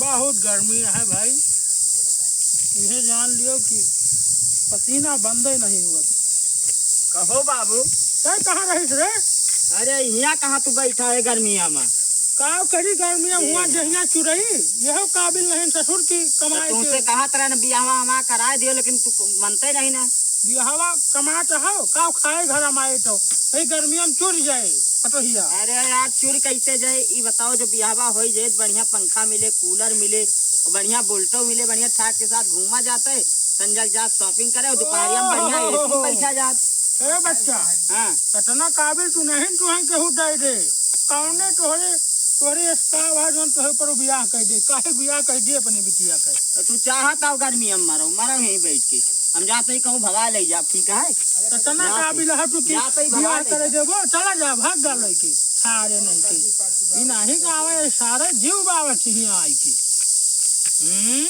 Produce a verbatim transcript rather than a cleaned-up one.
बहुत गर्मी है भाई, यह जान लियो कि पसीना बंदे नहीं हुआ। कहो बाबू। तै कहाँ रहिस रे? अरे, हियाँ कहाँ तू बैठा है गर्मिया में? का करी गर्मिया में, ए। हुआ जहिया चुरई, यह काबिल नहीं ससुर की तो कमाए तुमसे के। कहा तरह न बियाहवा हमार कराए दियो, लेकिन तू मनते नहीं ना। बियाहवा कमात हो, का खाए घर में आए तो, यही गर्मिया में चुर जाए पटोहिया। अरे यार, चुर कैसे जाए? ई बताओ, जो बियाहवा होई जाए, बढ़िया पंखा मिले, कूलर मिले, और बढ़िया बुलेटो मिले, बढ़िया ठाट के साथ घूमा जाते, संजय जात shopping करे, और दोपहरिया में बढ़िया AC में बैठा जात। ए बच्चा, हाँ। इतना काबिल तू नहीं, तू हैं केहू दे दे। कौने तोहरे, तोहरे staff है जौन तोहरे पर बियाह कर दे, काहे बियाह कर दे अपने बिटिया का? तो तू चाहत आओ गर्मी हम मरो, मरो यहीं बैठ के। हम जाते ही कहूँ भगा ले जा, ठीक है? इतना जाते, काबिल है तू कि जाते ही भगा बियाह ले करे जा। देबो, चला जा, भाग जा लइके, सारे नहीं के। ई नहीं गावे, सारे जीव बावत हियाँ आई के। हम्म?